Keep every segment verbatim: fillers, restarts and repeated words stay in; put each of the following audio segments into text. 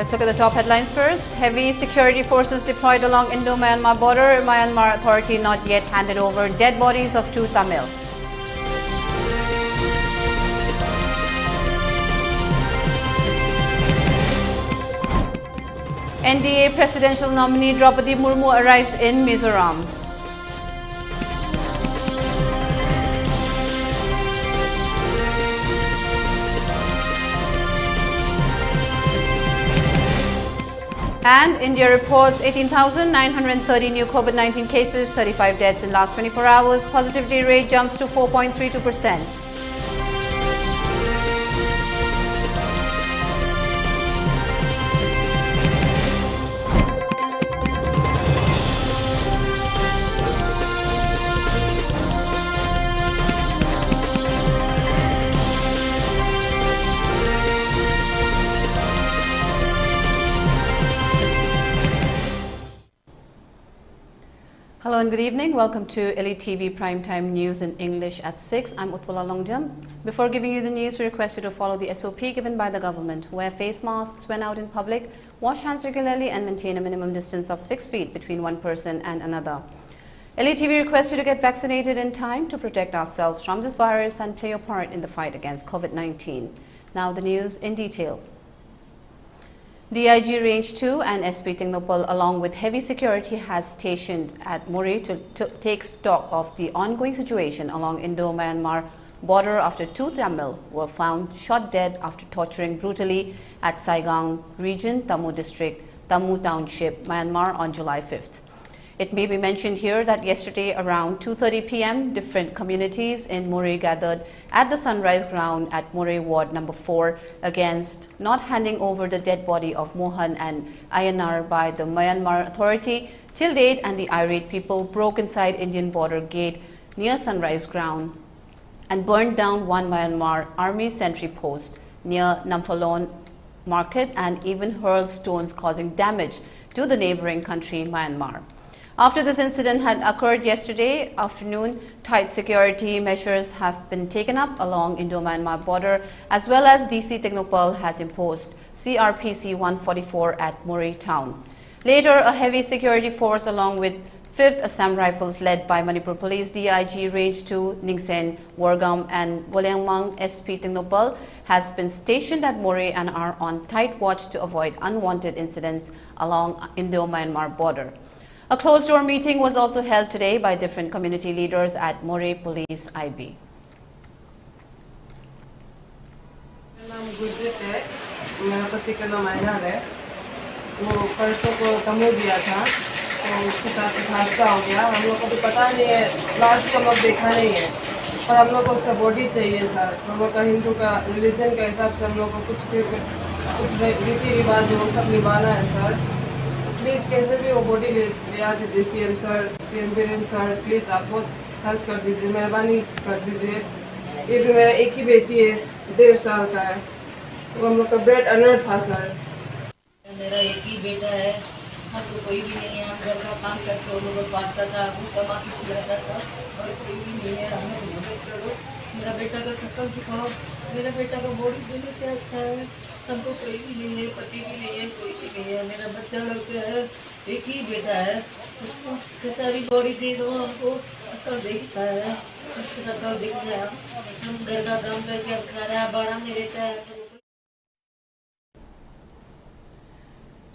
Let's look at the top headlines first. Heavy security forces deployed along Indo-Myanmar border. Myanmar Authority not yet handed over dead bodies of two Tamil. N D A presidential nominee Draupadi Murmu arrives in Mizoram. And India reports eighteen thousand nine hundred thirty new COVID nineteen cases, thirty-five deaths in last twenty-four hours. Positivity rate jumps to four point three two percent. Hello and good evening. Welcome to L E T V Primetime News in English at six. I'm Utpala Longjam. Before giving you the news, we request you to follow the S O P given by the government. Wear face masks when out in public, wash hands regularly, and maintain a minimum distance of six feet between one person and another. L E T V requests you to get vaccinated in time to protect ourselves from this virus and play your part in the fight against COVID nineteen. Now, the news in detail. D I G Range two and S P Tengnoupal, along with heavy security, has stationed at Moreh to, to take stock of the ongoing situation along Indo-Myanmar border after two Tamil were found shot dead after torturing brutally at Saigang region, Tamu district, Tamu township, Myanmar on July fifth. It may be mentioned here that yesterday around two thirty p m, different communities in Moreh gathered at the Sunrise Ground at Moreh Ward number four against not handing over the dead body of Mohan and Ayanar by the Myanmar Authority till date, and the irate people broke inside Indian border gate near Sunrise Ground and burned down one Myanmar army sentry post near Namphalon market and even hurled stones, causing damage to the neighboring country, Myanmar. After this incident had occurred yesterday afternoon, tight security measures have been taken up along Indo-Myanmar border, as well as D C Tengnoupal has imposed C R P C one forty-four at Moreh town. Later, a heavy security force along with fifth Assam Rifles led by Manipur Police D I G Range two Ningsen Worgam and Golengmang S P Tengnoupal has been stationed at Moreh and are on tight watch to avoid unwanted incidents along Indo-Myanmar border. A closed-door meeting was also held today by different community leaders at Moreh Police I B. मेरा नाम गुरजीत है। मेरा पति का नाम आयनार है। वो परसों को तमो दिया था, तो उसके साथ एक हादसा हो गया। हम लोग को तो पता नहीं है, लाश भी हम लोग देखा नहीं है, पर हम लोग को उसका बॉडी चाहिए सर। हम लोग का हिंदू का रिलीजन का हिसाब से हम लोग को कुछ भी, कुछ रीति रिवाज है, वो सब निभाना है सर। प्लीज़ कैसे भी वो बॉडी ले, ले आ दीजिए CM sir, CM Biren sir, please आप बहुत हेल्प कर दीजिए, मेहरबानी कर दीजिए। ये भी मेरा एक ही बेटी है, डेढ़ साल का है, वो हम लोग का ब्रेड अर्नर था सर। मेरा एक ही बेटा है, हम तो कोई भी नहीं है। हम घर का काम करके उन लोगों को पालता था, वो कमा के खिलाता था, और कोई भी नहीं है। हमें मदद करो, मेरा बेटा का शकल दिखाओ। मेरा बेटा का बॉडी देने से अच्छा है, हमको कोई भी नहीं है, पति भी नहीं है, कोई भी नहीं है। मेरा बच्चा लोग जो है, एक ही बेटा है, उसको कैसा भी बॉडी दे दो, हमको शकल देखता है, उसकी शकल दिख गया। हम घर का काम करके हम खाना बड़ा में रहता है।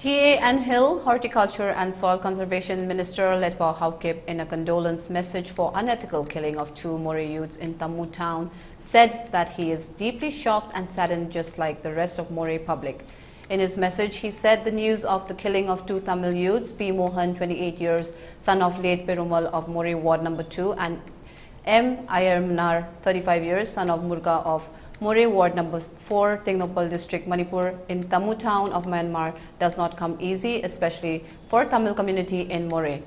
T A N Hill, Horticulture and Soil Conservation Minister Letpao Haokip, in a condolence message for unethical killing of two Moreh youths in Tamu town, said that he is deeply shocked and saddened just like the rest of Moreh public. In his message, he said the news of the killing of two Tamil youths, P Mohan, twenty-eight years, son of late Perumal of Moreh Ward number two, and M Ayarmanar, thirty-five years, son of Murga of Moreh Ward number four, Tengnoupal District, Manipur, in Tamu town of Myanmar does not come easy, especially for Tamil community in Moreh.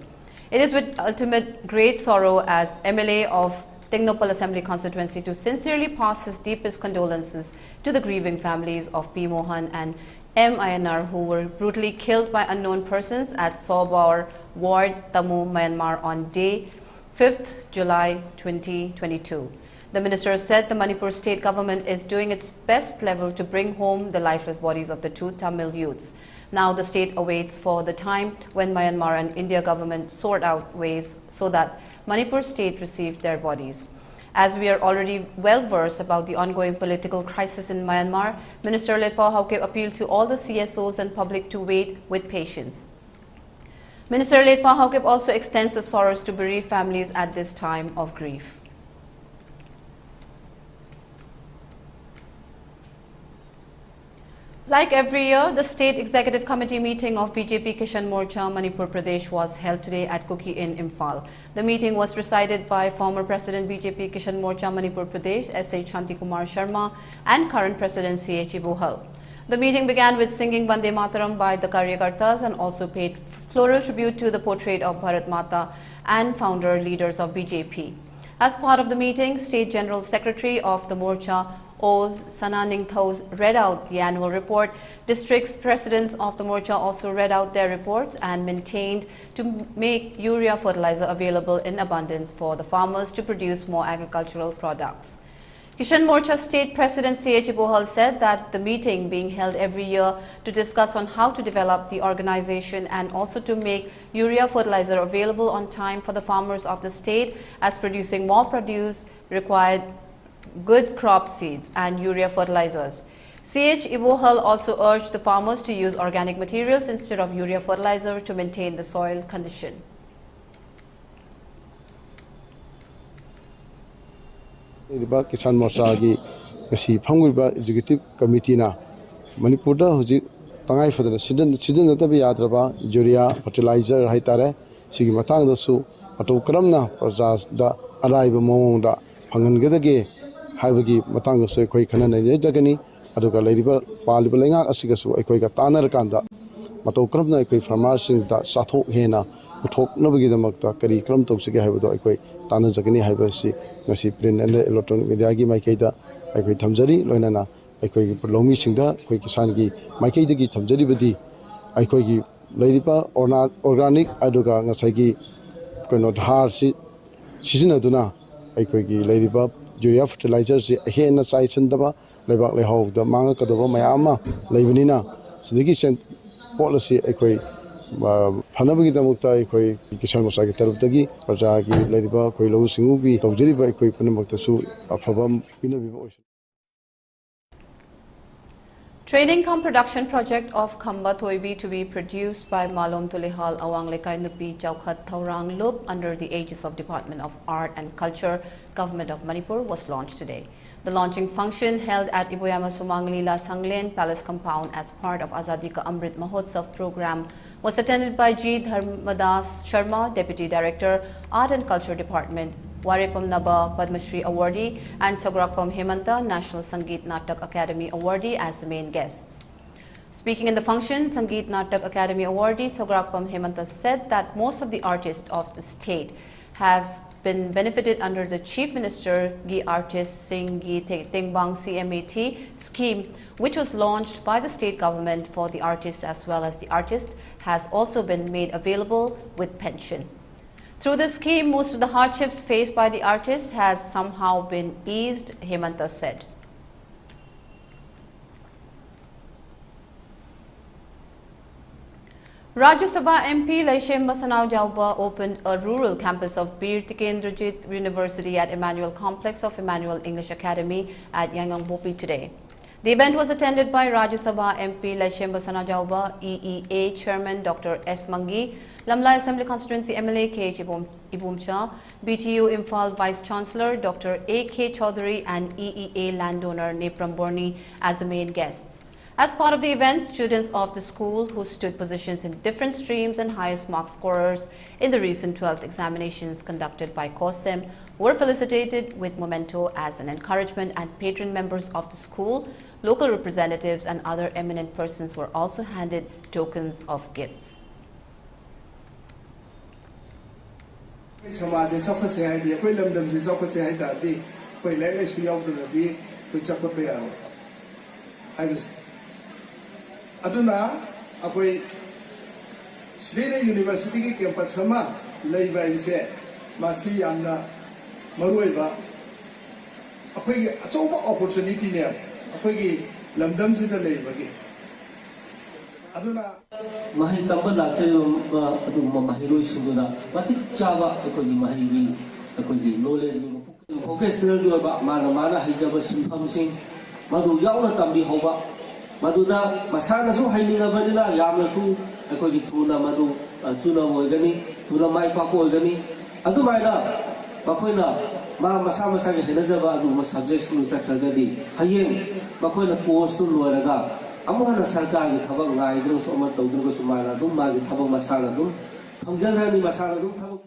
It is with ultimate great sorrow as M L A of Tengnoupal Assembly Constituency to sincerely pass his deepest condolences to the grieving families of P Mohan and M I N R who were brutally killed by unknown persons at Sobaur Ward, Tamu, Myanmar on day fifth July twenty twenty-two. The minister said the Manipur state government is doing its best level to bring home the lifeless bodies of the two Tamil youths. Now the state awaits for the time when Myanmar and India government sort out ways so that Manipur state received their bodies. As we are already well versed about the ongoing political crisis in Myanmar, Minister Letpao Haokip appealed to all the C S Os and public to wait with patience. Minister Letpao Haokip also extends the sorrows to bereaved families at this time of grief. Like every year, the State Executive Committee meeting of B J P Kishan Morcha Manipur Pradesh was held today at Kuki in Imphal. The meeting was presided by former President B J P Kishan Morcha Manipur Pradesh S H Shantikumar Sharma and current President C H Ibohal. The meeting began with singing Vande Mataram by the Karyakartas and also paid floral tribute to the portrait of Bharat Mata and founder leaders of B J P. As part of the meeting, State General Secretary of the Morcha, O Sana Ningthou, read out the annual report. District presidents of the Morcha also read out their reports and maintained to make urea fertilizer available in abundance for the farmers to produce more agricultural products. Kishan Morcha State President C H Ibohal said that the meeting being held every year to discuss on how to develop the organization and also to make urea fertilizer available on time for the farmers of the state, as producing more produce required good crop seeds and urea fertilizers. C H Ibohal also urged the farmers to use organic materials instead of urea fertilizer to maintain the soil condition. ꯂꯩꯔꯤꯕ ꯀꯤꯁꯥꯟ ꯃꯣꯔꯆꯥꯒꯤ ꯉꯁꯤ ꯐꯝꯈ꯭ꯔꯤꯕ executive ꯀꯃꯤꯇꯤꯅ ꯃꯅꯤꯄꯨꯔꯗ ꯍꯧꯖꯤꯛ ꯇꯉꯥꯏ ꯐꯗꯅ ꯁꯤꯖꯤꯟ- ꯁꯤꯖꯤꯟꯅꯗꯕ ꯌꯥꯗ꯭ꯔꯕ urea fertiliser ꯍꯥꯏꯇꯥꯔꯦ, ꯁꯤꯒꯤ ꯃꯇꯥꯡꯗꯁꯨ ꯃꯇꯧ ꯀꯔꯝꯅ ꯄ꯭ꯔꯖꯥꯗ ꯑꯔꯥꯏꯕ ꯃꯑꯣꯡꯗ ꯐꯪꯍꯟꯒꯗꯒꯦ ꯍꯥꯏꯕꯒꯤ ꯃꯇꯥꯡꯗꯁꯨ ꯑꯩꯈꯣꯏ ꯈꯟꯅ ꯅꯩꯅꯖꯒꯅꯤ꯫ ꯑꯗꯨꯒ ꯂꯩꯔꯤꯕ ꯄꯥꯜꯂꯤꯕ ꯂꯩꯉꯥꯛ ꯑꯁꯤꯒꯁꯨ ꯑꯩꯈꯣꯏꯒ ꯇꯥꯟꯅꯔꯀꯥꯟꯗ ꯃꯇꯧ ꯀꯔꯝꯅ ꯑꯩꯈꯣꯏ ꯐꯥꯔꯃꯔꯁꯤꯡꯗ ꯆꯥꯊꯣꯛ ꯍꯦꯟꯅ ꯄꯨꯊꯣꯛꯅꯕꯒꯤꯗꯃꯛꯇ ꯀꯔꯤ ꯀꯔꯝ ꯇꯧꯁꯤꯒꯦ ꯍꯥꯏꯕꯗꯣ ꯑꯩꯈꯣꯏ ꯇꯥꯟꯅꯖꯒꯅꯤ ꯍꯥꯏꯕꯁꯤ ꯉꯁꯤ ꯄ꯭ꯔꯤꯟ ꯑꯦꯟ ꯏꯂꯦꯛꯇ꯭ꯔꯣꯅꯤꯛ ꯃꯦꯗꯤꯌꯥꯒꯤ ꯃꯥꯏꯀꯩꯗ ꯑꯩꯈꯣꯏ ꯊꯝꯖꯔꯤ꯫ ꯂꯣꯏꯅꯅ ꯑꯩꯈꯣꯏꯒꯤ ꯂꯧꯃꯤꯁꯤꯡꯗ ꯑꯩꯈꯣꯏ ꯀꯤꯁꯥꯟꯒꯤ ꯃꯥꯏꯀꯩꯗꯒꯤ ꯊꯝꯖꯔꯤꯕꯗꯤ ꯑꯩꯈꯣꯏꯒꯤ ꯂꯩꯔꯤꯕ ꯑꯣꯔꯒꯥꯅꯤꯛ ꯑꯗꯨꯒ ꯉꯁꯥꯏꯒꯤ ꯀꯩꯅꯣ ꯍꯥꯔꯁꯤ ꯁꯤꯖꯤꯟꯅꯗꯨꯅ ꯑꯩꯈꯣꯏꯒꯤ ꯂꯩꯔꯤꯕ ꯌꯨꯔꯤꯌꯥ ꯐꯔꯇꯤꯂꯥꯏꯖꯔꯁꯤ ꯍꯦꯟꯅ ꯆꯥꯏꯁꯤꯟꯗꯕ, ꯂꯩꯕꯥꯛ ꯂꯩꯍꯥꯎꯗ ꯃꯥꯡꯉꯛꯀꯗꯕ ꯃꯌꯥꯝ ꯑꯃ ꯂꯩꯕꯅꯤꯅ, ꯁꯤꯗꯒꯤ ꯁꯦꯟ ꯄꯣꯠ ꯑꯁꯤ ꯑꯩꯈꯣꯏ ꯐꯅꯕꯒꯤꯗꯃꯛꯇ ꯑꯩꯈꯣꯏ ꯀꯤꯁꯥꯟ ꯃꯣꯔꯆꯥꯒꯤ ꯇꯔꯞꯇꯒꯤ ꯄ꯭ꯔꯖꯥꯒꯤ ꯂꯩꯔꯤꯕ ꯑꯩꯈꯣꯏ ꯂꯧꯎ ꯁꯤꯡꯎꯒꯤ ꯇꯧꯖꯔꯤꯕ ꯑꯩꯈꯣꯏ ꯄꯨꯝꯅꯃꯛꯇꯁꯨ ꯑꯐꯕ ꯑꯃ ꯄꯤꯅꯕꯤꯕ ꯑꯣꯏꯁꯅꯨ꯫ Training cum production project of Khamba Thoibi to be produced by Malom Tulihal Awang Lekai Nupi Chaukhat Thaurang Lup under the aegis of Department of Art and Culture, Government of Manipur was launched today. The launching function held at Iboyama Sumang Lila Sanglen Palace compound as part of Azadi Ka Amrit Mahotsav program was attended by G Dharmadas Sharma, Deputy Director, Art and Culture Department, Warepam Naba Padma Shri Awardee, and Sograkpam Hemanta, National Sangeet Natak Academy Awardee as the main guests. Speaking in the function, Sangeet Natak Academy Awardee Sograkpam Hemanta said that most of the artists of the state have been benefited under the Chief Minister Gi Artist Singh Gi Te- Tengbang C M A T scheme, which was launched by the state government for the artist as well as the artist has also been made available with pension. Through this scheme, most of the hardships faced by the artist has somehow been eased, Hemanta said. Rajya Sabha M P Leishemba Sanajaoba opened a rural campus of Bir Tikendrajit University at Emmanuel Complex of Emmanuel English Academy at Yaingangbopi today. The event was attended by Rajya Sabha M P Leishemba Sanajaoba, E E A Chairman Doctor S Mangi, Lamla Assembly Constituency M L A K H Ibom- Ibomcha, B T U Imphal Vice Chancellor Doctor A K Chaudhary, and E E A landowner Nepram Borni as the main guests. As part of the event, students of the school who stood positions in different streams and highest mark scorers in the recent twelfth examinations conducted by COSEM were felicitated with memento as an encouragement, and patron members of the school, local representatives, and other eminent persons were also handed tokens of gifts. ꯑꯩꯈꯣꯏ ꯁꯃꯥꯖꯁꯦ ꯆꯥꯎꯈꯠꯁꯦ ꯍꯥꯏꯗꯤ, ꯑꯩꯈꯣꯏ ꯂꯝꯗꯝꯁꯦ ꯆꯥꯎꯈꯠꯁꯦ ꯍꯥꯏ ꯇꯥꯔꯗꯤ, ꯑꯩꯈꯣꯏ ꯂꯥꯏꯔꯤꯛ ꯂꯥꯏꯁꯨ ꯌꯥꯎꯗ꯭ꯔꯒꯗꯤ ꯑꯩꯈꯣꯏ ꯆꯥꯎꯈꯠꯄ ꯌꯥꯔꯣꯏ꯫ ꯍꯥꯏꯕꯁꯦ꯫ ꯑꯗꯨꯅ ꯑꯩꯈꯣꯏ ꯁꯤꯗꯩꯗ ꯌꯨꯅꯤꯚꯔꯁꯤꯇꯤꯒꯤ ꯀꯦꯝꯄꯁ ꯑꯃ ꯂꯩꯕ ꯍꯥꯏꯕꯁꯦ ꯃꯁꯤ ꯌꯥꯝꯅ ꯃꯔꯨꯑꯣꯏꯕ ꯑꯩꯈꯣꯏꯒꯤ ꯑꯆꯧꯕ ꯑꯣꯄꯣꯔꯆꯨꯅꯤꯇꯤꯅꯦꯕ ꯑꯩꯈꯣꯏꯒꯤ ꯂꯝꯗꯝꯁꯤꯗ ꯂꯩꯕꯒꯤ꯫ ꯑꯗꯨꯅ ꯃꯍꯩ ꯇꯝꯕ ꯂꯥꯛꯆꯔꯤꯕ ꯑꯗꯨꯒꯨꯝꯕ ꯃꯍꯩꯔꯣꯏꯁꯤꯡꯗꯨꯅ ꯃꯇꯤꯛ ꯆꯥꯕ ꯑꯩꯈꯣꯏꯒꯤ ꯃꯍꯩꯒꯤ ꯑꯩꯈꯣꯏꯒꯤ ꯅꯣꯂꯦꯖꯀꯤ ꯚꯣꯀꯦꯁꯅꯦꯜꯒꯤ ꯑꯣꯏꯕ ꯃꯥꯅ ꯃꯥꯅ ꯍꯩꯖꯕ ꯁꯤꯟꯐꯝꯁꯤꯡ ꯃꯗꯨ ꯌꯥꯎꯅ ꯇꯝꯕꯤꯍꯧꯕ, ꯃꯗꯨꯗ ꯃꯁꯥꯅꯁꯨ ꯍꯩꯅꯤꯡꯉꯕꯅꯤꯅ ꯌꯥꯝꯅꯁꯨ ꯑꯩꯈꯣꯏꯒꯤ ꯊꯨꯅ ꯃꯗꯨ ꯑ, ꯆꯨꯅꯕ ꯑꯣꯏꯒꯅꯤ, ꯊꯨꯅ ꯃꯥꯏ ꯄꯥꯛꯄ ꯑꯣꯏꯒꯅꯤ꯫ ꯑꯗꯨꯃꯥꯏꯅ ꯃꯈꯣꯏꯅ ꯃꯥ ꯃꯁꯥ ꯃꯁꯥꯒꯤ ꯍꯩꯅꯖꯕ ꯑꯗꯨꯒꯨꯝꯕ ꯁꯕꯖꯦꯛꯁꯤꯡꯗꯨ ꯆꯠꯈ꯭ꯔꯒꯗꯤ ꯍꯌꯦꯡ ꯃꯈꯣꯏꯅ ꯀꯣꯔꯁꯇꯨ ꯂꯣꯏꯔꯒ ꯑꯃꯨꯛ ꯍꯟꯅ ꯁꯔꯀꯥꯔꯒꯤ ꯊꯕꯛ ꯉꯥꯏꯗ꯭ꯔꯒꯁꯨ ꯑꯃ ꯇꯧꯗ꯭ꯔꯒꯁꯨ ꯃꯥꯅ ꯑꯗꯨꯝ ꯃꯥꯒꯤ ꯊꯕꯛ ꯃꯁꯥꯅ ꯑꯗꯨꯝ ꯐꯪꯖꯈ꯭ꯔꯅꯤ, ꯃꯁꯥꯅ ꯑꯗꯨꯝ ꯊꯕꯛ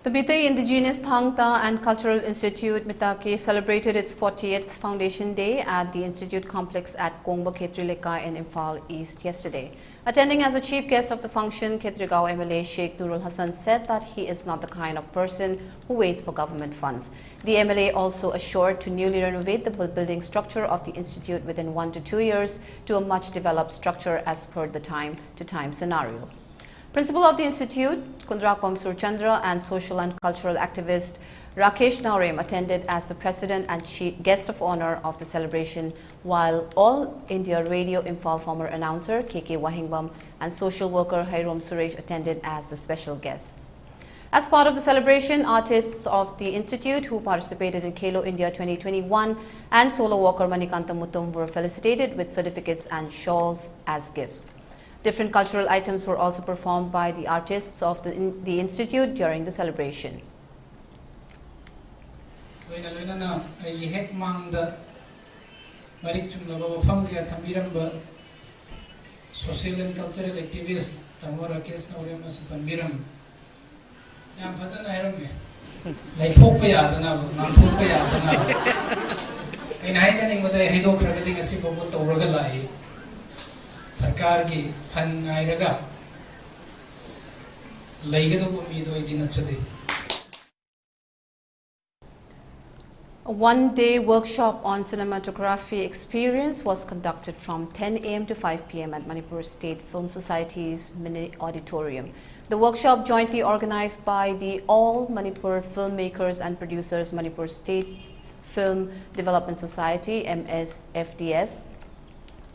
The Meitei Indigenous Thangta and Cultural Institute, Mitake, celebrated its fortieth Foundation Day at the Institute Complex at Kongba Khetri Lekai in Imphal East yesterday. Attending as the chief guest of the function, Khetrigao M L A Sheikh Nurul Hassan said that he is not the kind of person who waits for government funds. The M L A also assured to newly renovate the bu- building structure of the institute within one to two years to a much developed structure as per the time to time scenario. Principal of the institute, Kundrakpam Surchandra, and social and cultural activist Rakesh Naorem attended as the president and chi- guest of honor of the celebration, while All India Radio Imphal former announcer K K Wahingbam and social worker Hairom Suresh attended as the special guests. As part of the celebration, artists of the institute who participated in Khelo India twenty twenty-one and solo walker Manikanta Mutum were felicitated with certificates and shawls as gifts. Different cultural items were also performed by the artists of the, in, the institute during the celebration. ꯂꯣꯏꯅ ꯂꯣꯏꯅꯅ ꯑꯩꯒꯤ ꯍꯦꯛ ꯃꯥꯡꯗ ꯃꯔꯤꯛ ꯆꯨꯝꯂꯕ ꯋꯥꯐꯝ ꯀꯌꯥ ꯊꯝꯕꯤꯔꯝꯕ social and cultural activist ꯇꯥꯃꯣ ꯔꯥꯀꯦꯁ ꯅꯥꯎꯔꯦꯝꯅꯁꯨ ꯄꯟꯕꯤꯔꯝꯃꯤ꯫ ꯌꯥꯝ ꯐꯖꯅ ꯍꯥꯏꯔꯝꯃꯦ꯫ ꯂꯩꯊꯣꯛꯄ ꯌꯥꯗꯅꯕ, ꯉꯥꯡꯊꯣꯛꯄ ꯌꯥꯗꯅꯕ꯫ ꯑꯩꯅ ꯍꯥꯏꯖꯅꯤꯡꯕꯗ ꯑꯩ ꯍꯩꯗꯣꯛꯈ꯭ꯔꯒꯗꯤ ꯉꯁꯤ ꯐꯥꯎꯕ ꯇꯧꯔꯒ ꯂꯥꯛꯏ꯫ ꯁꯔꯀꯥꯔꯒꯤ ꯐꯟ ꯉꯥꯏꯔꯒ ꯂꯩꯒꯗꯧꯕ ꯃꯤꯗꯣ ꯑꯩꯗꯤ ꯅꯠꯆꯗꯦ꯫ A one-day workshop on cinematography experience was conducted from ten a m to five p m at Manipur State Film Society's mini auditorium. The workshop, jointly organized by the All Manipur Filmmakers and Producers Manipur State Film Development Society, M S F D S,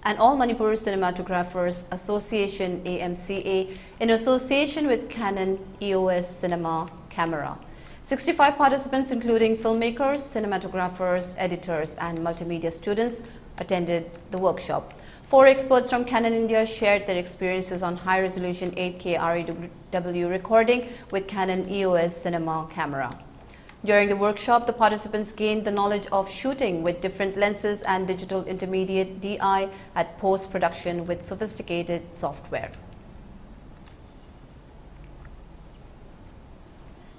and All Manipur Cinematographers Association, A M C A, in association with Canon E O S Cinema Camera. Sixty-five participants, including filmmakers, cinematographers, editors, and multimedia students, attended the workshop. Four experts from Canon India shared their experiences on high-resolution eight K R A W recording with Canon E O S Cinema Camera. During the workshop, the participants gained the knowledge of shooting with different lenses and digital intermediate D I at post-production with sophisticated software.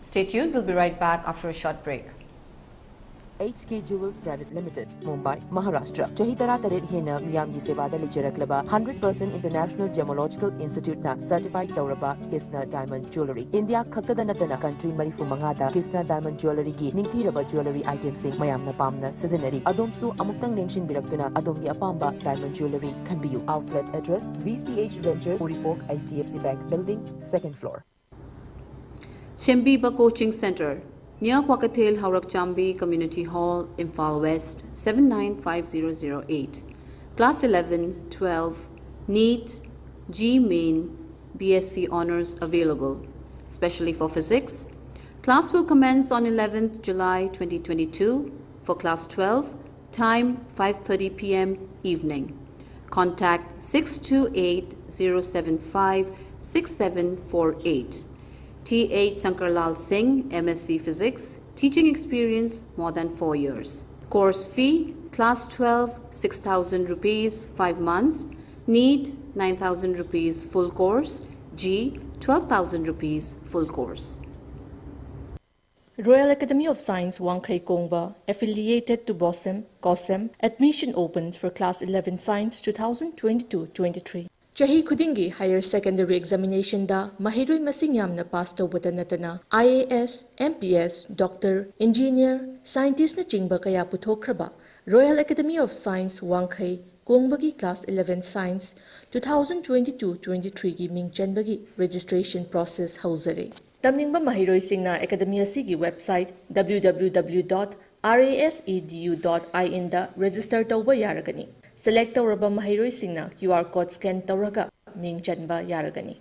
Stay tuned, we'll be right back after a short break. H K Jewels Private Limited, Mumbai, Maharashtra. ꯆꯍꯤ ꯇꯔꯥ ꯇꯔꯦꯠ ꯍꯦꯟꯅ ꯃꯤꯌꯥꯝꯒꯤ ꯁꯦꯕꯥꯗ ꯂꯩꯖꯔꯛꯂꯕ hundred percent International Gemological Institute ꯅ certified ꯇꯧꯔꯕ Kisna Diamond Jewellery. India ꯈꯛꯇꯗ ꯅꯠꯇꯅ country ꯃꯔꯤꯐꯨ ꯃꯉꯥꯗ Kisna Diamond Jewellery ꯒꯤ ꯅꯤꯡꯊꯤꯔꯕ jewellery item ꯁꯤꯡ ꯃꯌꯥꯝꯅ ꯄꯥꯝꯅ ꯁꯤꯖꯤꯟꯅꯔꯤ꯫ ꯑꯗꯣꯝꯁꯨ ꯑꯃꯨꯛꯇꯪ ꯂꯦꯡꯁꯤꯟꯕꯤꯔꯛꯇꯨꯅ ꯑꯗꯣꯝꯒꯤ ꯑꯄꯥꯝꯕ diamond jewellery ꯈꯟꯕꯤꯌꯨ꯫ Outlet address, V C H Ventures, Uripok, H D F C Bank Building, second floor. Shembiba Coaching Center, near Kwakathel, Haurakchambi Community Hall, Imphal West, seven nine five zero zero eight. Class eleven, twelve, NEET, JEE Main, B S C Honours available, specially for physics. Class will commence on eleventh July twenty twenty-two for class twelve, time five thirty p m evening. Contact six two eight, zero seven five, six seven four eight. T H Sankarlal Singh, M S C Physics, teaching experience more than four years. Course fee, class twelve, six thousand rupees, five months, NEET, nine thousand rupees full course, JEE, twelve thousand rupees full course. Royal Academy of Science Wangkhei Kongwa, affiliated to BOSEM, COSEM, admission open for class eleven Science two thousand twenty-two twenty-three. ꯆꯍꯤ ꯈꯨꯗꯤꯡꯒꯤ higher secondary examination ꯗ ꯃꯍꯩꯔꯣꯏ ꯃꯁꯤꯡ ꯌꯥꯝꯅ pass ꯇꯧꯕꯇ ꯅꯠꯇꯅ, IAS, MPS, doctor, engineer, scientist ꯅꯆꯤꯡꯕ ꯀꯌꯥ ꯄꯨꯊꯣꯛꯈ꯭ꯔꯕ Royal Academy of Science ꯋꯥꯡꯈꯩ ꯀꯣꯡꯕꯒꯤ class eleven science two thousand twenty-two twenty-three ꯒꯤ ꯃꯤꯡ ꯆꯟꯕꯒꯤ registration process ꯍꯧꯖꯔꯦ꯫ ꯇꯝꯅꯤꯡꯕ ꯃꯍꯩꯔꯣꯏꯁꯤꯡꯅ academy ꯑꯁꯤꯒꯤ website W W W dot R A S E D U dot I N the register ꯇꯧꯕ ꯌꯥꯔꯒꯅꯤ꯫ Select ꯇꯧꯔꯕ ꯃꯍꯩꯔꯣꯏꯁꯤꯡꯅ QR code scan ꯇꯧꯔꯒ ꯃꯤꯡ ꯆꯟꯕ ꯌꯥꯔꯒꯅꯤ꯫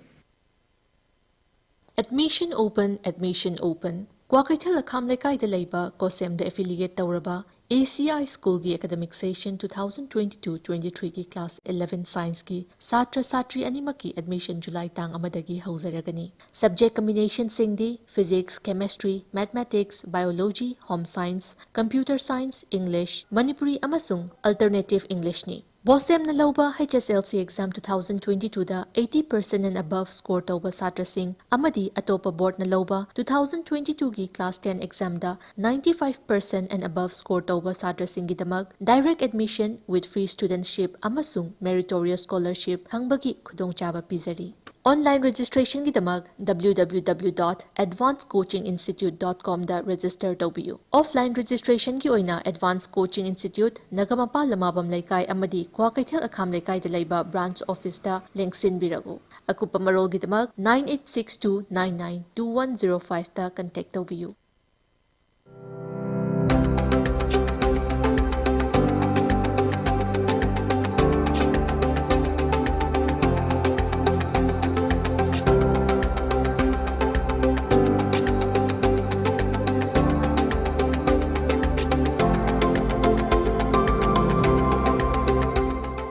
Admission open, admission open꯫ Kwakeithel ꯑꯈꯥꯝ ꯂꯩꯀꯥꯏꯗ ꯂꯩꯕ COSEM ꯗ affiliate ꯇꯧꯔꯕ ACI school ꯒꯤ academic session two thousand twenty-two twenty-three ꯒꯤ class eleven science ꯀꯤ ꯁꯥꯇ꯭ꯔ ꯁꯥꯇ꯭ꯔꯤ ꯑꯅꯤꯃꯛꯀꯤ admission July ꯇꯥꯡ ꯑꯃꯗꯒꯤ ꯍꯧꯖꯔꯒꯅꯤ꯫ Subject combination ꯁꯤꯡꯗꯤ physics, chemistry, mathematics, biology, home science, computer science, English, Manipuri ꯑꯃꯁꯨꯡ alternative English ꯅꯤ꯫ COSEM ꯅ ꯂꯧꯕ H S L C exam two thousand twenty-two the eighty percent and above score ꯇꯧꯕ ꯁꯥꯇ꯭ꯔꯁꯤꯡ ꯑꯃꯗꯤ ꯑꯇꯣꯞꯄ board ꯅ ꯂꯧꯕ two thousand twenty-two ꯒꯤ class ten exam the ninety-five percent and above score ꯇꯧꯕ ꯁꯥꯇ꯭ꯔꯁꯤꯡꯒꯤꯗꯃꯛ direct admission with free studentship ꯑꯃꯁꯨꯡ meritorious scholarship ꯐꯪꯕꯒꯤ ꯈꯨꯗꯣꯡꯆꯥꯕ ꯄꯤꯖꯔꯤ꯫ Online registration ꯒꯤꯗꯃꯛ W W W dot advance coaching institute dot com ꯗ register ꯇꯧꯕꯤꯌꯨ꯫ Offline registration ꯒꯤ ꯑꯣꯏꯅ Advance Coaching Institute, Nagamapal ꯂꯃꯥꯕꯝ ꯂꯩꯀꯥꯏ ꯑꯃꯗꯤ ꯀ꯭ꯋꯥꯀꯩꯊꯦꯜ ꯑꯈꯥꯝ ꯂꯩꯀꯥꯏꯗ ꯂꯩꯕ branch office ꯇ ꯂꯦꯡꯁꯤꯟꯕꯤꯔꯛꯎ꯫ ꯑꯀꯨꯞꯄ ꯃꯔꯣꯜꯒꯤꯗꯃꯛ nine eight six two nine nine two one zero five ꯇ contact ꯇꯧꯕꯤꯌꯨ꯫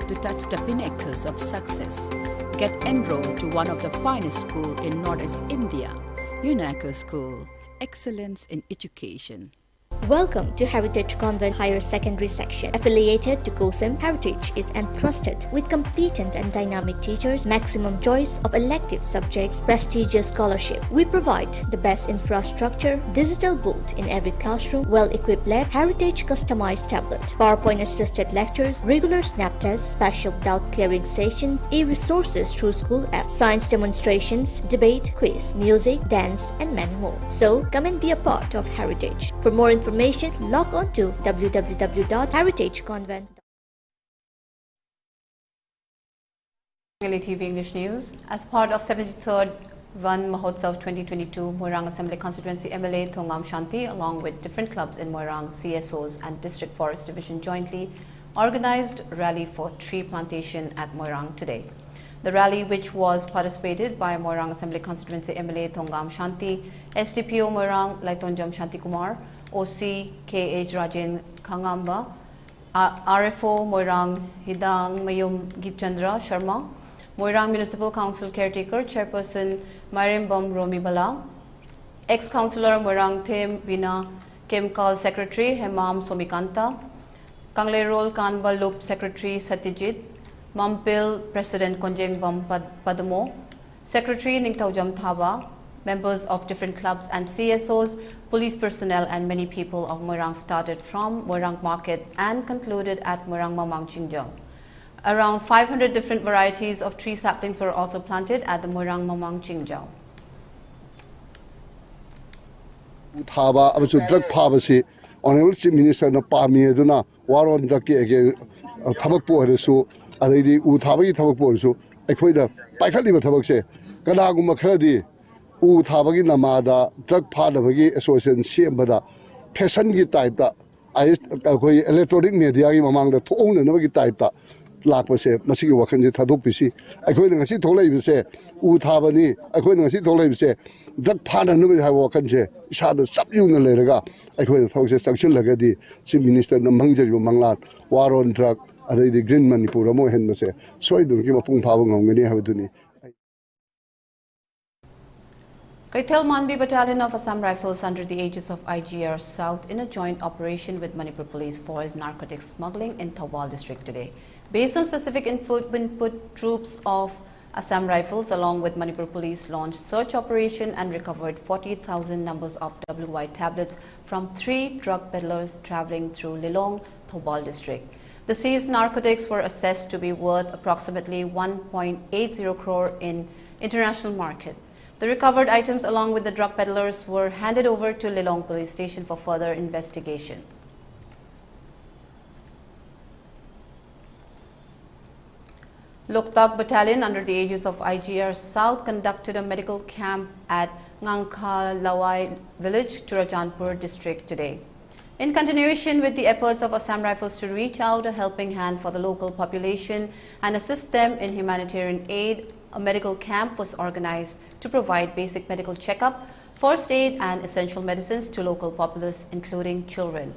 To touch the pinnacles of success, get enrolled to one of the finest school in Northeast India, UNACO School, excellence in education. Welcome to Heritage Convent Higher Secondary Section. Affiliated to COHSEM, Heritage is entrusted with competent and dynamic teachers, maximum choice of elective subjects, prestigious scholarship. We provide the best infrastructure, digital board in every classroom, well-equipped lab, Heritage customized tablet, PowerPoint assisted lectures, regular snap tests, special doubt clearing sessions, e-resources through school app, science demonstrations, debate, quiz, music, dance, and many more. So come and be a part of Heritage. For more information, log on to w w w dot heritage convent dot com. L A T V English News. As part of seventy-third Van Mahotsav twenty twenty-two, Moirang Assembly Constituency M L A Thongam Shanti, along with different clubs in Moirang, C S Os and District Forest Division jointly organized rally for tree plantation at Moirang today. The rally, which was participated by Moirang Assembly Constituency M L A Thongam Shanti, S D P O Moirang Laitonjam Shanti Kumar, O C K H Rajen Khangamba, R F O Moirang Hidangmayom Gitchandra Sharma, Moirang Municipal Council Caretaker Chairperson Mairembam Romibala, ex-councillor Moirang Them Bina, Kemkal Secretary Hemam Somikanta, Kangleirol Kanba Lup Secretary Satyajit, Mampil President Konjengbam Pad-, Padmo, Secretary Ningthaujam Thaba, members of different clubs and C S Os, police personnel and many people of Moirang started from Moirang Market and concluded at Moirang Mamang Chingjao. Around five hundred different varieties of tree saplings were also planted at the Moirang Mamang Chingjao. ꯎ ꯊꯥꯕ ꯑꯃꯁꯨꯡ drug ꯐꯥꯕꯁꯤ honourable chief ꯃꯤꯅꯤꯁꯇꯔꯅ ꯄꯥꯝꯃꯤ ꯑꯗꯨꯅ war ꯑꯣꯟ ꯗ꯭ꯔꯒꯀꯤ again ꯊꯕꯛꯄꯨ ꯑꯣꯏꯔꯁꯨ ꯑꯗꯩꯗꯤ ꯎ ꯊꯥꯕꯒꯤ ꯊꯕꯛꯄꯨ ꯑꯣꯏꯔꯁꯨ ꯑꯩꯈꯣꯏꯅ ꯄꯥꯏꯈꯠꯂꯤꯕ ꯊꯕꯛꯁꯦ ꯀꯅꯥꯒꯨꯝꯕ ꯈꯔꯗꯤ ꯎ ꯊꯥꯕꯒꯤ ꯅꯃꯥꯗ ꯗ꯭ꯔꯒ ꯐꯥꯅꯕꯒꯤ ꯑꯦꯁꯣꯁꯤꯌꯦꯁꯟ ꯁꯦꯝꯕꯗ ꯐꯦꯁꯟꯒꯤ ꯇꯥꯏꯞꯇ ꯑꯥꯏ ꯑꯦꯁ ꯑꯩꯈꯣꯏ ꯏꯂꯦꯛꯇ꯭ꯔꯣꯅꯤꯛ ꯃꯦꯗꯤꯌꯥꯒꯤ ꯃꯃꯥꯡꯗ ꯊꯣꯛꯍꯧꯅꯅꯕꯒꯤ ꯇꯥꯏꯞꯇ ꯂꯥꯛꯄꯁꯦ ꯃꯁꯤꯒꯤ ꯋꯥꯈꯜꯁꯦ ꯊꯥꯗꯣꯛꯄꯤꯁꯤ꯫ ꯑꯩꯈꯣꯏꯅ ꯉꯁꯤ ꯊꯣꯛꯂꯛꯏꯕꯁꯦ ꯎ ꯊꯥꯕꯅꯤ꯫ ꯑꯩꯈꯣꯏꯅ ꯉꯁꯤ ꯊꯣꯛꯂꯛꯏꯕꯁꯦ ꯗ꯭ꯔꯒ ꯐꯥꯅꯅꯕꯅꯤ ꯍꯥꯏꯕ ꯋꯥꯈꯜꯁꯦ ꯏꯁꯥꯗ ꯆꯞ ꯌꯨꯡꯅ ꯂꯩꯔꯒ ꯑꯩꯈꯣꯏꯅ ꯊꯕꯛꯁꯦ ꯆꯪꯁꯤꯜꯂꯒꯗꯤ ꯆꯤꯐ ꯃꯤꯅꯤꯁꯇꯔꯅ ꯃꯪꯖꯔꯤꯕ ꯃꯪꯂꯥꯟ ꯋꯥꯔ ꯑꯣꯟ ꯗ꯭ꯔꯒ ꯑꯗꯩꯗꯤ ꯒ꯭ꯔꯤꯟ ꯃꯅꯤꯄꯨꯔ ꯑꯃ ꯑꯣꯏꯍꯟꯕꯁꯦ ꯁꯣꯏꯗꯅꯃꯛꯀꯤ ꯃꯄꯨꯡ ꯐꯥꯕ ꯉꯝꯒꯅꯤ ꯍꯥꯏꯕꯗꯨꯅꯤ꯫ Keithel Manbi Battalion of Assam Rifles, under the aegis of I G R South, in a joint operation with Manipur Police, foiled narcotic smuggling in Thoubal district today. Based on specific info input, troops of Assam Rifles along with Manipur Police launched search operation and recovered forty thousand numbers of W Y tablets from three drug peddlers traveling through Lilong, Thoubal district. The seized narcotics were assessed to be worth approximately one point eight zero crore in international market. The recovered items along with the drug peddlers were handed over to Lilong Police Station for further investigation. Loktak Battalion, under the aegis of I G R South, conducted a medical camp at Ngangkha Lawai village, Churachandpur district today. In continuation with the efforts of Assam Rifles to reach out a helping hand for the local population and assist them in humanitarian aid, a medical camp was organized to provide basic medical checkup, first aid, and essential medicines to local populace, including children.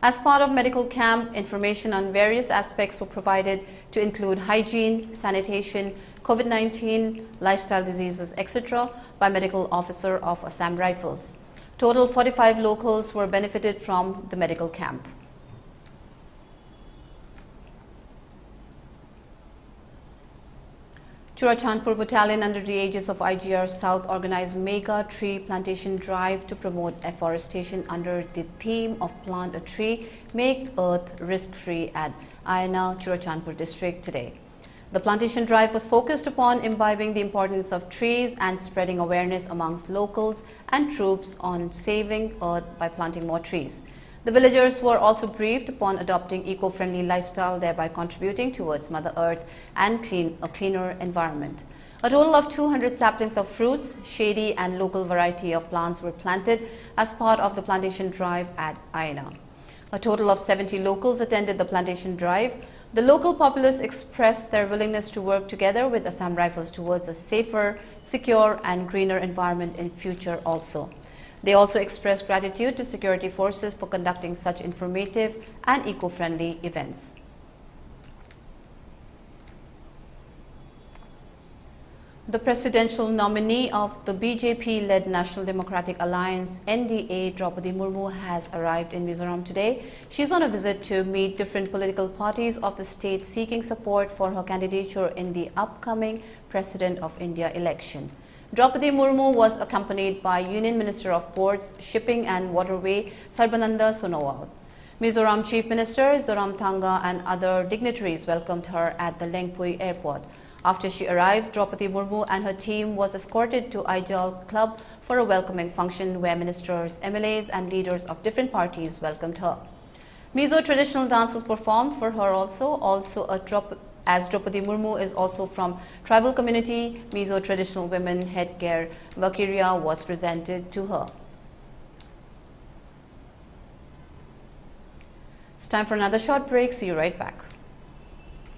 As part of medical camp, information on various aspects were provided to include hygiene, sanitation, COVID nineteen, lifestyle diseases, et cetera, by medical officer of Assam Rifles. Total forty-five locals were benefited from the medical camp. Churachandpur Battalion, under the aegis of I G R South, organized mega tree plantation drive to promote afforestation under the theme of "Plant a Tree, Make Earth Risk-Free" at Ayana, Churachandpur district today. The plantation drive was focused upon imbibing the importance of trees and spreading awareness amongst locals and troops on saving earth by planting more trees. The villagers were also briefed upon adopting eco-friendly lifestyle, thereby contributing towards Mother Earth and clean, a cleaner environment. A total of two hundred saplings of fruits, shady and local variety of plants were planted as part of the plantation drive at Ayana. A total of seventy locals attended the plantation drive. The local populace expressed their willingness to work together with Assam Rifles towards a safer, secure, and greener environment in future also. They also expressed gratitude to security forces for conducting such informative and eco-friendly events. The presidential nominee of the B J P-led National Democratic Alliance, N D A, Draupadi Murmu, has arrived in Mizoram today. She's on a visit to meet different political parties of the state seeking support for her candidature in the upcoming President of India election. Draupadi Murmu was accompanied by Union Minister of Ports, Shipping and Waterway, Sarbananda Sonowal. Mizoram Chief Minister Zoramthanga and other dignitaries welcomed her at the Lengpui airport. After she arrived, Draupadi Murmu and her team was escorted to Aizawl Club for a welcoming function where ministers, M L As and leaders of different parties welcomed her. Mizo traditional dance was performed for her also. Also, a Draup- as Draupadi Murmu is also from tribal community, Mizo traditional women headgear Vakiria was presented to her. It's time for another short break. See you right back.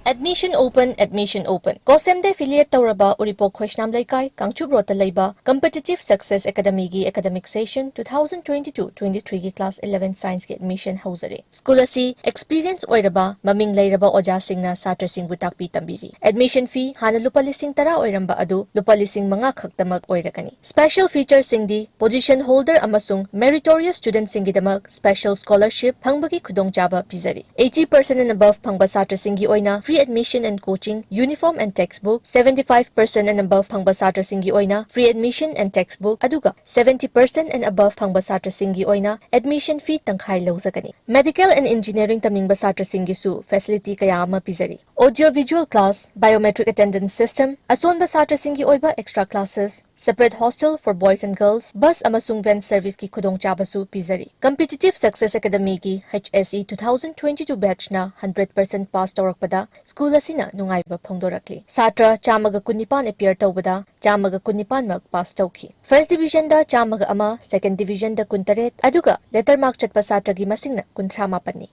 Admission open, admission open. COSEMꯗ affiliate ꯇꯧꯔꯕ ꯎꯔꯤꯄꯣꯛ ꯈꯣꯏꯁꯅꯥꯝ ꯂꯩꯀꯥꯏ, ꯀꯥꯡꯆꯨꯞ ꯔꯣꯗꯇ ꯂꯩꯕ Competitive Success Academyꯒꯤ academic session two thousand twenty-two twenty-threeꯒꯤ class eleven scienceꯀꯤ admission ꯍꯧꯖꯔꯦ꯫ School ꯑꯁꯤ experience ꯑꯣꯏꯔꯕ, ꯃꯃꯤꯡ ꯂꯩꯔꯕ ꯑꯣꯖꯥꯁꯤꯡꯅ ꯁꯥꯇ꯭ꯔꯁꯤꯡꯕꯨ ꯇꯥꯛꯄꯤ ꯇꯝꯕꯤꯔꯤ꯫ Admission fee ꯍꯥꯟꯅ ꯂꯨꯄꯥ ꯂꯤꯁꯤꯡ ꯇꯔꯥ ꯑꯣꯏꯔꯝꯕ ꯑꯗꯨ ꯂꯨꯄꯥ ꯂꯤꯁꯤꯡ ꯃꯉꯥ ꯈꯛꯇꯃꯛ ꯑꯣꯏꯔꯒꯅꯤ꯫ Special featureꯁꯤꯡꯗꯤ position holder ꯑꯃꯁꯨꯡ meritorious studentꯁꯤꯡꯒꯤꯗꯃꯛ special scholarship ꯐꯪꯕꯒꯤ ꯈꯨꯗꯣꯡꯆꯥꯕ ꯄꯤꯖꯔꯤ꯫ Eighty percent and above ꯐꯪꯕ ꯁꯥꯇ꯭ꯔꯁꯤꯡꯒꯤ ꯑꯣꯏꯅ free admission and coaching, uniform and textbook, seventy-five percent and above ꯐꯪꯕ ꯁꯥꯇ꯭ꯔꯁꯤꯡꯒꯤ ꯑꯣꯏꯅ free admission and textbook, ꯑꯗꯨꯒ seventy percent and above ꯐꯪꯕ ꯁꯥꯇ꯭ꯔꯁꯤꯡꯒꯤ ꯑꯣꯏꯅ admission fee ꯇꯪꯈꯥꯏ ꯂꯧꯖꯒꯅꯤ꯫ Medical and engineering ꯇꯝꯅꯤꯡꯕ ꯁꯥꯇ꯭ꯔꯁꯤꯡꯒꯤꯁꯨ facility ꯀꯌꯥ ꯑꯃ ꯄꯤꯖꯔꯤ꯫ Audio visual class, biometric attendance system, ꯑꯁꯣꯟꯕ ꯁꯥꯇ꯭ꯔꯁꯤꯡꯒꯤ ꯑꯣꯏꯕ extra classes, separate hostel for boys and girls, bus ꯑꯃꯁꯨꯡ van serviceꯀꯤ ꯈꯨꯗꯣꯡꯆꯥꯕꯁꯨ ꯄꯤꯖꯔꯤ꯫ Competitive Success Academyꯒꯤ H S E two thousand twenty-two batchꯅ hundred percent pass ꯇꯧꯔꯛꯄꯗ school ꯑꯁꯤꯅ ꯅꯨꯡꯉꯥꯏꯕ ꯐꯣꯡꯗꯣꯔꯛꯂꯤ꯫ ꯁꯥꯇ꯭ꯔ ꯆꯥꯝꯃꯒ ꯀꯨꯟꯅꯤꯄꯥꯟ appear ꯇꯧꯕꯗ ꯆꯥꯝꯃꯒ ꯀꯨꯟꯅꯤꯄꯥꯟꯃꯛ pass ꯇꯧꯈꯤ꯫ First divisionꯗ ꯆꯥꯝꯃꯒ ꯑꯃ, second divisionꯗ ꯀꯨꯟꯇꯔꯦꯠ, ꯑꯗꯨꯒ letter mark ꯆꯠꯄ ꯁꯥꯇ꯭ꯔꯒꯤ ꯃꯁꯤꯡꯅ ꯀꯨꯟꯊ꯭ꯔꯥ ꯃꯥꯄꯟꯅꯤ꯫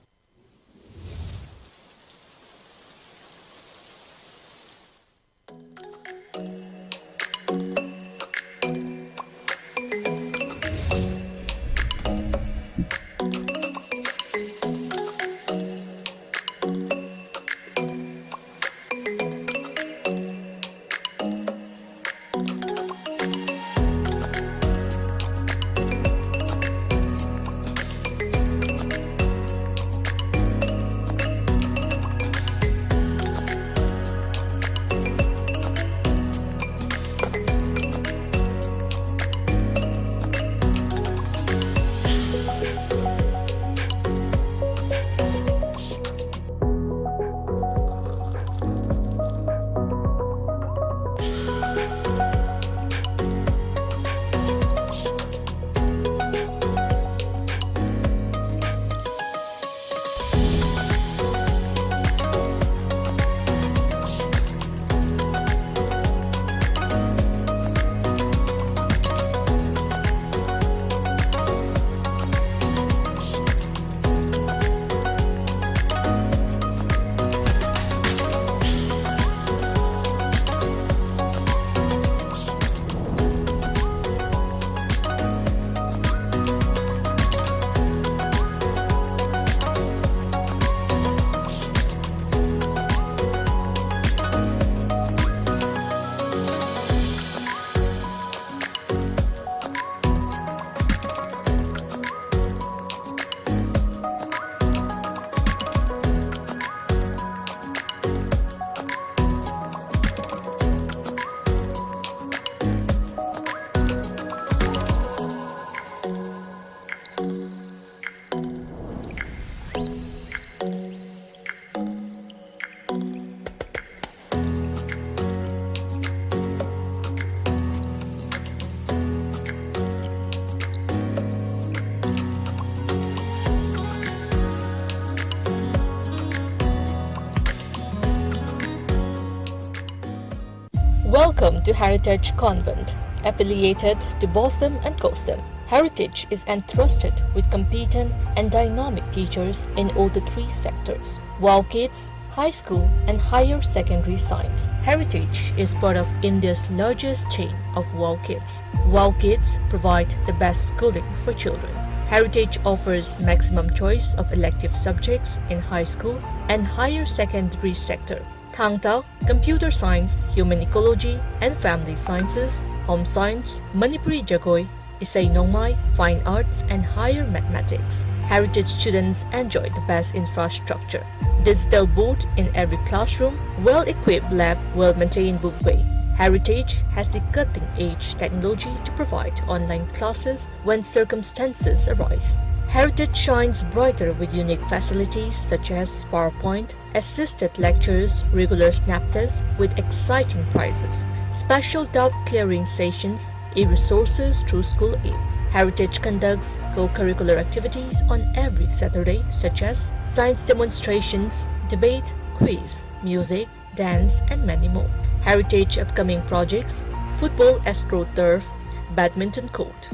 Welcome to Heritage Convent, affiliated to BOSEM and COSEM. Heritage is entrusted with competent and dynamic teachers in all the three sectors: WOW Kids, high school, and higher secondary science. Heritage is part of India's largest chain of WOW Kids. WOW Kids provide the best schooling for children. Heritage offers maximum choice of elective subjects in high school and higher secondary sector. Thangta, computer science, human ecology, and family sciences, home science, Manipuri Jagoi, Isei Nongmai, fine arts, and higher mathematics. Heritage students enjoy the best infrastructure. Digital board in every classroom, well-equipped lab, well-maintained book bay. Heritage has the cutting-edge technology to provide online classes when circumstances arise. Heritage shines brighter with unique facilities such as PowerPoint, assisted lectures, regular snap tests with exciting prizes, special doubt clearing sessions, e-resources through School App. Heritage conducts co-curricular activities on every Saturday, such as science demonstrations, debate, quiz, music, dance, and many more. Heritage upcoming projects: football AstroTurf, badminton court.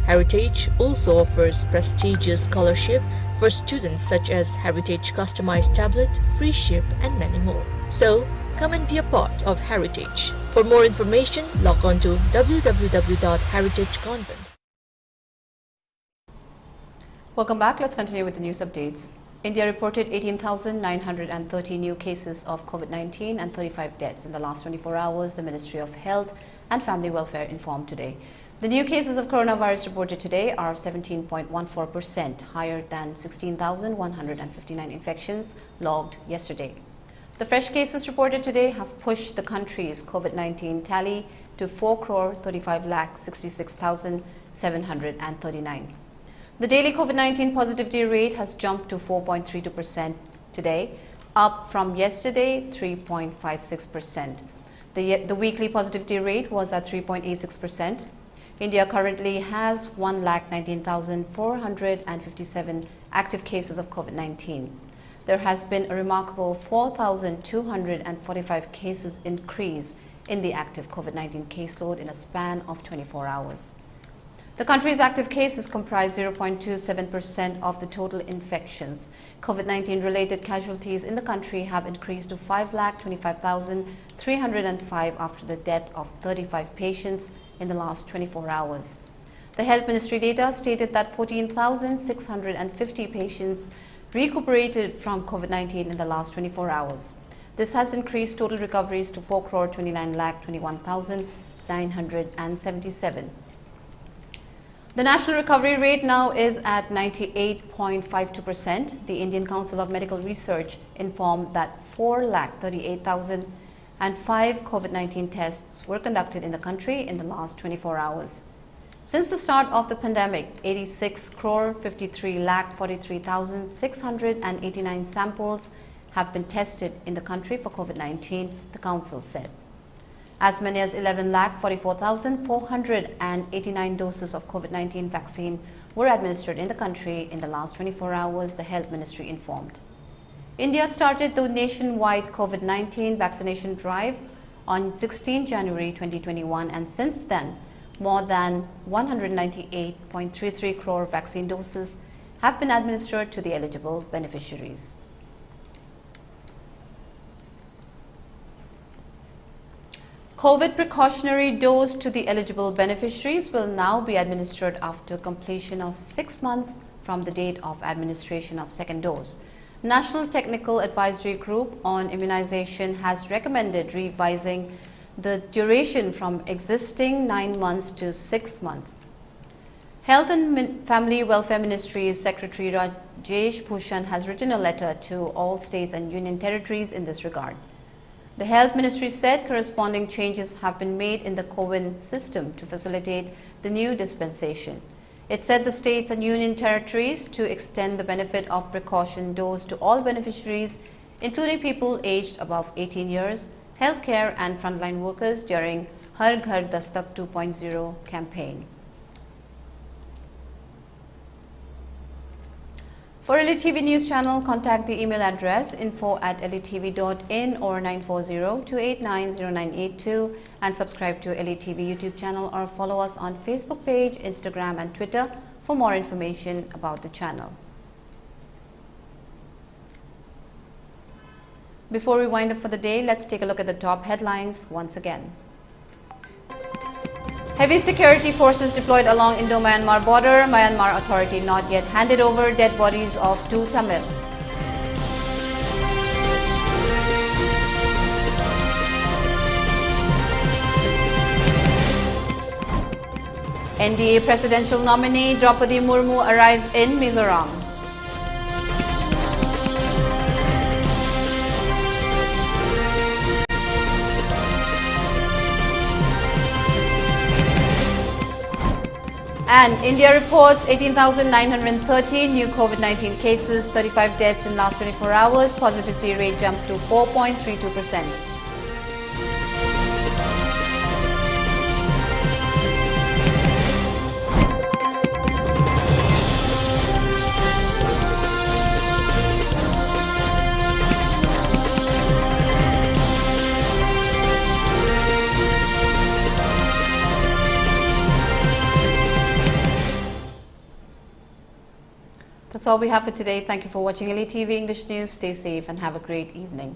Heritage also offers prestigious scholarship for students such as Heritage customized tablet, free ship, and many more. So, come and be a part of Heritage. For more information, log on to w w w dot heritage convent. Welcome back. Let's continue with the news updates. India reported eighteen thousand nine hundred and thirty new cases of COVID nineteen and thirty-five deaths in the last twenty-four hours, the Ministry of Health and Family Welfare informed today. The new cases of coronavirus reported today are seventeen point one four percent higher than sixteen thousand one hundred and fifty-nine infections logged yesterday. The fresh cases reported today have pushed the country's COVID nineteen tally to four crore thirty-five lakh sixty-six thousand seven hundred and thirty-nine. The daily COVID nineteen positivity rate has jumped to four point three two percent today, up from yesterday, three point five six percent. The, the weekly positivity rate was at three point eight six percent. India currently has one lakh nineteen thousand four hundred and fifty-seven active cases of COVID nineteen. There has been a remarkable four thousand two hundred and forty-five cases increase in the active COVID nineteen caseload in a span of twenty-four hours. The country's active cases comprise zero point two seven percent of the total infections. COVID nineteen related casualties in the country have increased to five lakh twenty-five thousand three hundred and five after the death of thirty-five patients in the last twenty-four hours. The Health Ministry data stated that fourteen thousand six hundred and fifty patients recuperated from COVID nineteen in the last twenty-four hours. This has increased total recoveries to four crore twenty-nine lakh twenty-one thousand nine hundred and seventy-seven. The national recovery rate now is at ninety-eight point five two percent. The Indian Council of Medical Research informed that four lakh thirty-eight thousand and five COVID nineteen tests were conducted in the country in the last twenty-four hours. Since the start of the pandemic, eighty-six crore fifty-three lakh forty-three thousand six hundred and eighty-nine samples have been tested in the country for COVID nineteen, the council said. As many as eleven lakh forty-four thousand four hundred and eighty-nine doses of COVID nineteen vaccine were administered in the country in the last twenty-four hours, the Health Ministry informed. India started the nationwide COVID nineteen vaccination drive on sixteenth January twenty twenty-one, and since then, more than one hundred ninety-eight point three three crore vaccine doses have been administered to the eligible beneficiaries. COVID precautionary dose to the eligible beneficiaries will now be administered after completion of six months from the date of administration of second dose. National Technical Advisory Group on Immunization has recommended revising the duration from existing nine months to six months. Health and Min- Family Welfare Ministry's Secretary Rajesh Bhushan has written a letter to all states and union territories in this regard. The Health Ministry said corresponding changes have been made in the CoWIN system to facilitate the new dispensation. It said the states and union territories to extend the benefit of precaution dose to all beneficiaries, including people aged above eighteen years, healthcare and frontline workers during Har Ghar Dastak two point zero campaign. For L E T V News Channel, contact the email address info at L E T V dot in or nine four zero, two eight nine, zero nine eight two, and subscribe to L E T V YouTube channel or follow us on Facebook page, Instagram, and Twitter for more information about the channel. Before we wind up for the day, let's take a look at the top headlines once again. Heavy security forces deployed along Indo-Myanmar border. Myanmar authority not yet handed over dead bodies of two Tamil. N D A presidential nominee Draupadi Murmu arrives in Mizoram. And India reports eighteen thousand nine hundred thirteen new COVID nineteen cases, thirty-five deaths in last twenty-four hours, positivity rate jumps to four point three two percent. That's all we have for today. Thank you for watching L E T V English News. Stay safe and have a great evening.